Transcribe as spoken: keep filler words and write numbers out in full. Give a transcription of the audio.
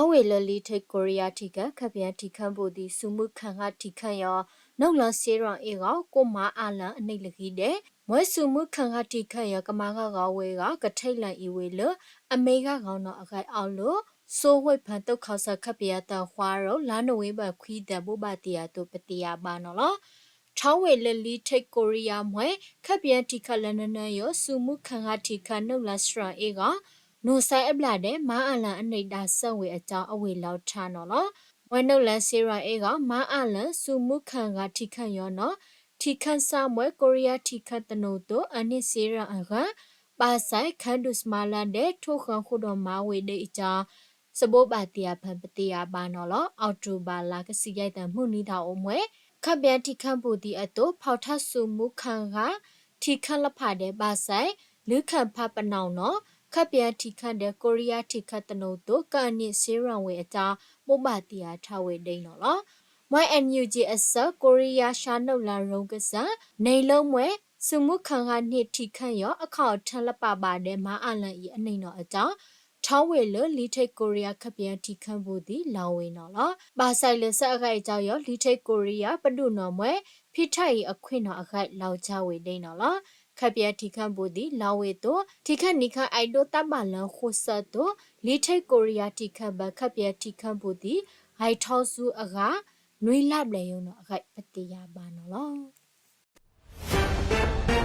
ဝ့ၢ်လၢလံထိတ်ကိုရီးယားထံခံ ခပ်ပြန်ထံခံပူၤဒံး စုမုၢ်ခၣ်ဃၣ်ထံခံယီၤ နုာ်လီၤစ့ရၣ်အ့ၣ်ဂီၢ် ကိၣ်မၤအလၣ်အနံၣ်လၢဂံၢ်ဒဲး မွဲစုမုၢ်ခၣ်ဃၣ်ထံခံယီၤ ကမၤဂၢ်ဂီၤဝဲအဂီၢ် ကထိၣ်လၣ်အံၤဝ့ၢ်လၢ အမ့ၢ်ဂၢ်ဂီၤနီၤအဂၤအိၣ်လၢ သိဝ့ၢ်ဖၣ်သုးခီၣ်စၢ် ခပ်ပြန်တၢ်ဃွါရိၣ် လါနိၣ်ဝ့ဘၢၣ်ခွံသီ ဘိးဘၣ်တ့ၢ်ယၤအသိး ပတ့ၢ်ယၤဘၣ်နီၤလီၤ. ထီၣ်ဝ့ၢ်လၢလံထိတ်ကိုရီးယားမွဲ ခပ်ပြန်ထံခံလၢနနၢၤယီၤ စုမုၢ်ခၣ်ဃၣ်ထံခံ နုာ်လီၤစ့ရၣ်အ့ၣ်ဂီၢ် နီၢ်စဲအဘျၣ်ဒဲး မၤအလၣ်အနံၣ်ဒၣ်စၢဝ့ၢ်အတၢ် အဝ့ၢ်လီၤထါနီၤလီၤ. မွဲနုာ်လီၤစ့ရၣ်အ့ၣ်ဂီၢ် မၤအလၣ် စုမုၢ်ခၣ်ဃၣ်ထံခံယီၤနီၤ ထံခံစၢ်မွဲ ကိုရီးယားထံခံတနိၣ်သိး အနံၣ်စ့ရၣ်အဂၤ ဘၣ်ဆၣ် ခၢၣ်ဒုးစမါလၢဒဲး ထိၣ်ဃၢၤဃုာ်ဒီးမၤဝ့ၢ်ဒဲးအတၢ် စဘိးဘၣ်တ့ၢ်ယၤဖၣ် ပတ့ၢ်ယၤဘၣ်နီၤလီၤ. အီးကထိဘၢၣ်လါ ကစံးယဲၢ်တၢ်မုၢ်နံၤတၢ်အိၣ်မွဲ ခပ်ပြန်ထံခံပူၤဒံးအသိး ဖီၣ်ထီၣ်စုမုၢ်ခၣ်ဃၣ်ထံခံလၢဖးဒဲး ဘၣ်ဆၣ် လုၢ်ခၣ်ဖးပနီၣ်နီၤ ခပ်ပြန်ထံခံဒဲး ကိုရီးယားထံခံတနိၣ်သိး ကအနံၣ်စ့ရၣ်ဝ့ၢ်အတၢ် ဘိးဘၣ်တ့ၢ်ယၤထါဝ့ၢ်ဒဲးနီၤလီၤ. မွဲ NUG အဆၢ ကိုရီးယားရှါနုာ်လီၤရိကစၢ် နံၣ်လၢမွဲ စုမုၢ်ခၣ်ဃၣ်န့ၣ်ထံခံယီၤ အခီၣ်အထၢလၢပာ်ဘၣ်ဒဲး မၤအလၣ်အံၤအနံၣ်နီၤအတၢ် ထီၣ်ဝ့ၢ်လၢလံထိတ်ကိုရီးယား ခပ်ပြန်ထံခံပူၤဒံး လီၤဝ့ၢ်နီၤလီၤ. ဘၣ်ဆၣ်လၢဆၢအဂၤအံၤတၢ်ယီၤ လံထိတ်ကိုရီးယား ပဒုၣ်နီၣ်မွဲ ဖံးထၣ်အံၤအခွံၣ်နီၤအဂၤ လီၤကၢဝ့ၢ်ဒဲးနီၤလီၤ. ခပ်ပြန်ထံခံပူၤဒံး လီၤဝ့ၢ်အသိး ထံခံနံၣ်ခါ အဲၣ်ဒိးတၢ်ဘၣ်လၢဃိၣ်စၢၣ်အသိး လံထိတ်ကိုရီးယားထံခံဘၢ ခပ်ပြန်ထံခံပူၤဒံး ဂဲၤထီၣ်ဆူအဂၤ နွံလါဘျဲၣ်ယိၤနီၤအဂၤ ပတ့ၢ်ယၤဘၣ်နီၤလီၤ.